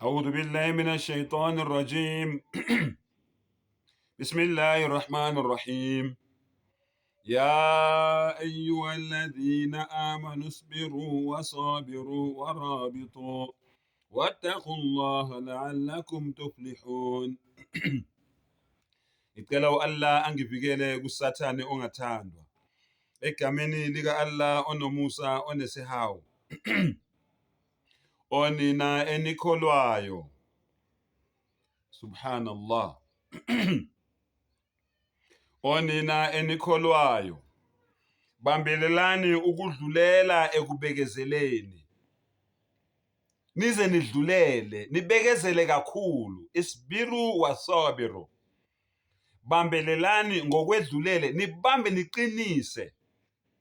أعوذ بالله من الشيطان الرجيم. بسم الله الرحمن الرحيم. يا أيها الذين آمنوا اصبروا وصابروا ورابطوا واتقوا الله لعلكم تفلحون. Ngicela u-Allah angivikele kuSathane ongathandwa. Egameni lika-Allah onomusa onesihawu. Onina enikholwayo. Subhanallah. Onina enikholwayo. Bambelelani ukudlulela ekubekezeleni. Nize nidlulele, nibekezele kakhulu. Isbiru wasabiru. Bambelelani ngokwedlulele, nibambe niqinise.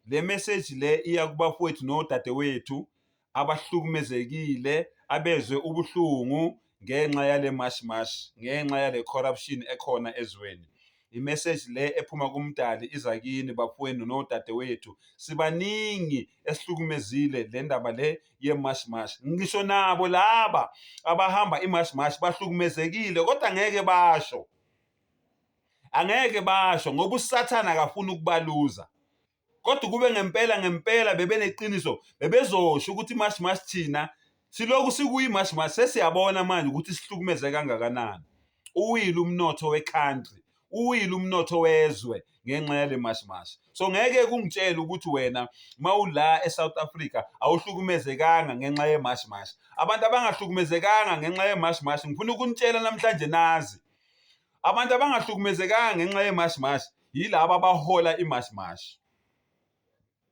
Le message le iya kubafowethu nodadewethu abahlukumezekile, abezwe ubuhlungu ngenxa yale mash mash, ngenxa yale corruption ekhona ezweni. I-message le ephuma kuMdali iza kini bafowenu nodadewethu. Sibaningi esihlukumezile le ndaba le ye-mash mash. Ngisho nabo laba abahamba i-mash mash bahlukumezekile kodwa ngeke basho. Angeke basho ngoba uSathane akafuni ukubaluza. Kodwa kube ngempela ngempela bebeneqiniso bebezosho ukuthi imash mash thina siloku sikuyi mash mash sesiyabona manje ukuthi sihlukumeze kangakanani. Uwile umnotho we-country, uwile umnotho wezwe ngenxa yale mash mash. So ngeke kungitshele ukuthi wena mawula eSouth Africa awuhlukumezekanga ngenxa ye-mash mash. Abantu abangahlukumezekanga ngenxa ye-mash mash ngifuna ukunitshela namhlanje nazi. Abantu abangahlukumezekanga ngenxa ye-mash mash yilaba abahola i-mash mash.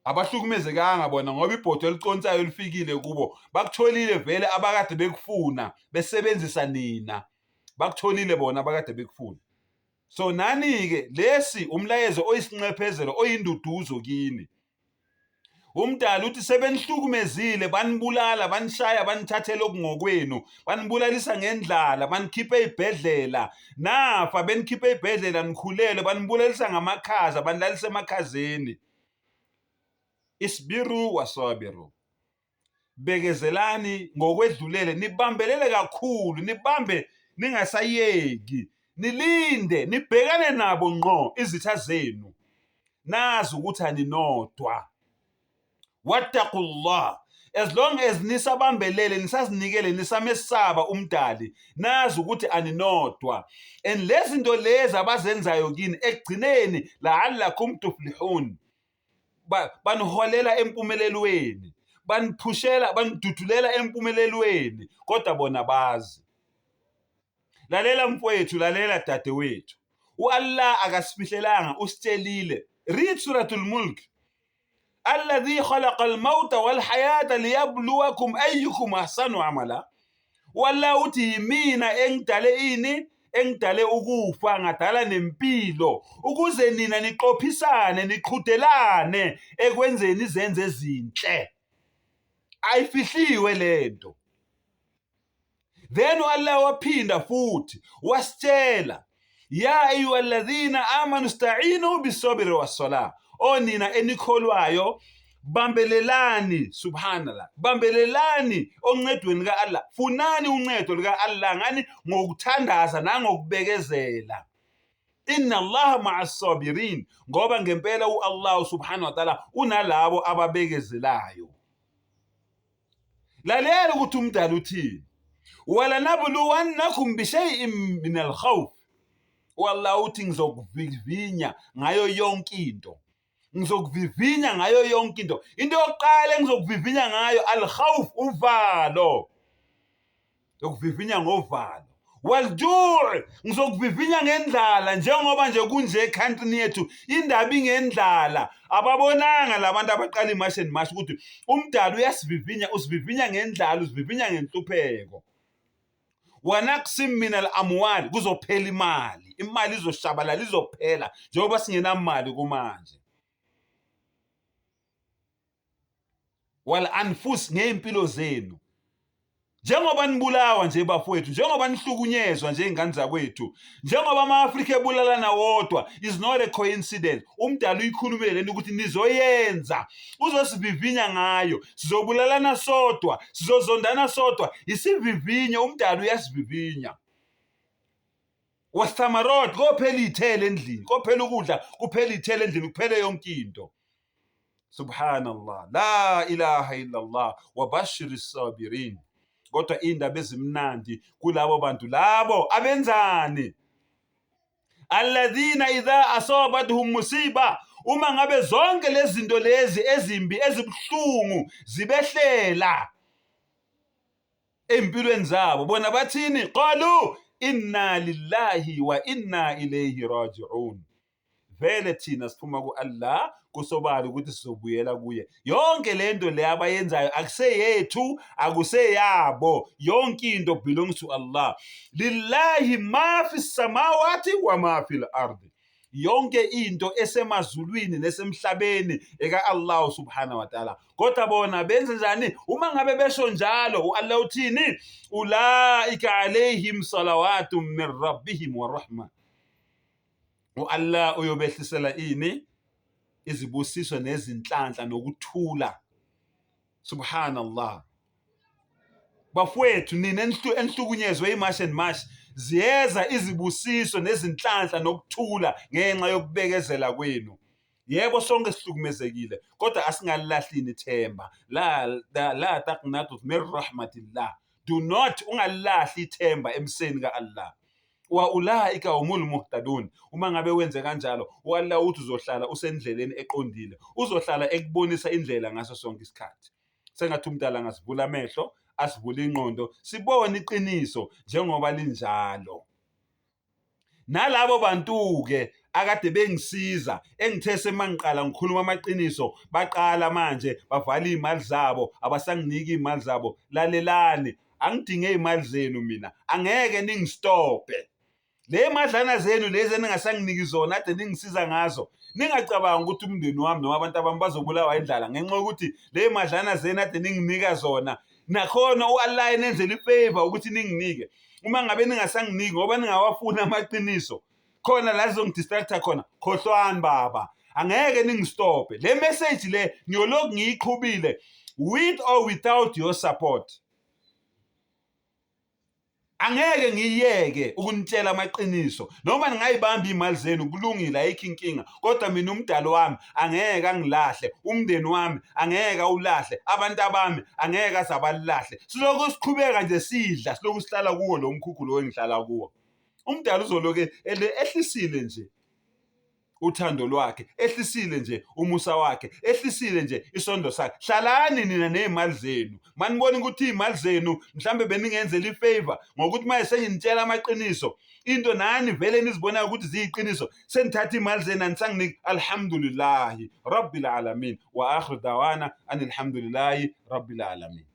Abahlukumezekanga bona ngoba ibhodo eliconsayo lifikile kubo, bakutholile vele abakade bekufuna besebenzisa nina, bakutholile bona abakade bekufuna. So nani-ke lesi umlayezo oyisinxephezelo oyinduduzo kini. Umdali uthi sebenihlukumezile, banibulala, banishaya, banithathela okungokwenu, banibulalisa ngendlala, banikhipha ey'bhedlela, nafa benikhipha ey'bhedlela nikhulelwe, banibulalisa ngamakhaza, banilalisa emakhazeni. Isbiru wasabiru. Bekezelani ngokwedlulele, nibambelele kakhulu, nibambe ningasayeki, nilinde, nibhekane nabo ngqo izitha zenu. Nazi ukuthi aninodwa. Wattaqullah. As long as nisabambelele, nisazinikele, nisamesaba uMdali, nazi ukuthi aninodwa. And lezi zinto lezi abazenzayo kini ekugcineni la'allakum tuflihun. Baniholela empumelelweni, baniphushela, banidudulela empumelelweni, kodwa bona bazi. Lalela mfowethu, lalela dadewethu. U-Allah akasifihlelanga, usitshelile. Read Suratul Mulk. Alladhi khalaqa al-mauta wal-hayata liyabluwakum ayyukum ahsanu amala. U-Allah uthi yimina engidale ini? Engidale ukufa ngadala nempilo ukuze nina niqophisane niqhudelane ekwenzeni izenzo ezinhle. Ayifihliwe lento. Then u-Allah waphinda futhi wasitshela, ya ayuha alladhina amanu sta'inu bisobiri wassalah, onina enikholwayo bambelelani, subhanallah, bambelelani oncedweni ka-Allah, funani uncedo lika-Allah ngani? Ngokuthandaza nangokubekezela. Inna Allaha ma'a sabirin, ngoba ngempela u-Allah subhanahu wa ta'ala unalabo ababekezelayo. Lalela ukuthi uMdali uthini, walanabluwannakum bishay'in min alkhawf. U-Allah uthi ngizokuvivinya ngayo yonke into, ngizokuvivinya ngayo yonke into. Into yokuqala engizokuvivinya ngayo alkhawf, uvalo, yokuvivinya ngovalo. Waljuu, ngizokuvivinya ngendlala, njengoba nje kunje ekhantrini yethu indaba ingendlala. Ababonanga labantu abaqala imash and mash ukuthi uMdali uyasivivinya, usivivinya ngendlala, usivivinya ngenhlupheko. Wanaqsim min al-amwal, kuzophela imali, imali izoshabalala, izophela njengoba singenamali kumanje. Wal anfus, ngey'mpilo zenu. Njengoba nibulawa nje bafowethu, njengoba nihlukunyezwa nje ingane zakwethu, njengoba ama-Afrika ebulalana wodwa, is not a coincidence. Umdali uyikhulumile lento ukuthi nizoyenza, uzosivivinya ngayo, sizobulalana sodwa, sizozondana sodwa. Isivivinyo, umdali uyasivivinya. Wathamarot, kophela iy'thelo endlini, kophela ukudla, kuphela iy'thelo endlini, kuphele yonke into. Subhanallah, la ilaha illallah, wabashiri sabirin. Kodwa iy'ndaba ezimnandi kulabo bantu labo abenzani? Alladhina idha asabathum musiba, uma ngabe zonke lezi zinto lezi ezimbi ezibuhlungu zibehlela ey'mpilweni zabo bona bathini qalu inna lillahi wa inna ilayhi raji'un vele thina siphuma ku-Allah kusobala ukuthi sizobuyela kuye yonke lento le abayenzayo akuseyethu akuseyabo yonke into belongs to Allah lillahi ma fi samawati wa ma fi al-ardi yonke into esemazulwini nesemhlabeni eka-Allah subhanahu wa ta'ala kodwa bona benze njani uma ngabe besho njalo u-Allah uthini ulaika alayhim salawatu min rabbihim wa rahma u-Allah uyobehlisela ini izibusiso nezinhlanhla nokuthula subhanallah bafowethu nina enihlukunyezwe iMarch and March ziyeza izibusiso nezinhlanhla nokuthula ngenxa yokubekezela kwenu yebo sonke sihlukumezekile kodwa asingalilahlini ithemba la la, la taqnatu min rahmatillah do not ungalilahli ithemba emseni ka-Allah wa ulaika humul muhtadun uma ngabe wenze kanjalo u-Allah uthi uzohlala usendleleni eqondile uzohlala ekubonisa indlela ngaso sonke isikhathi sengathi umdala angasivula amehlo asivule ingqondo sibone iqiniso njengoba linjalo nalabo bantu-ke akade bengisiza engithe semangiqala ngikhuluma amaqiniso baqala manje bavala iy'mali zabo abasanginiki iy'mali zabo lalelani angidinge iy'mali zenu mina angeke ningistobhe le madlana zenu lezi eningasanginiki zona ade ningisiza ngazo ningacabangi ukuthi umndeni wami noma abantu abami bazobulawa indlala ngenxa yokuthi le madlana zenu ade ninginika zona nakhona u-Allah enenzela ifavor ukuthi ninginike uma ngabe ningasanginiki ngoba ningawafuni amaqiniso khona la zizongidistracta khona khohlwani baba angeke ningistophe le message le ngiyolokhu ngiyiqhubile with or without your support angeke ngiyeke ukunitshela amaqiniso noma ningayibamba iy'mali zenu kulungile ayikho inkinga kodwa mina umdali wami angeke angilahle umndeni wami angeke awulahle abantu abami angeke aze abalilahle silokhu siqhubeka nje sidla silokhu sihlala kuwo lo mkhukhu lo engihlala kuwo umdali uzoloke ehlisile nje uthando lwakhe ehlisile nje umusa wakhe ehlisile nje isondo sakhe hlalani nina nezimali zenu manibona ukuthi izimali zenu mhlambe beningenzela ifavor ngokuthi manje senginitshela amaqiniso into nani vele nizibonayo ukuthi ziyiqiniso senithatha imali zenu anisanginiki alhamdulillahi rabbil alamin wa akhiru dawana anilhamdulillahi rabbil alamin.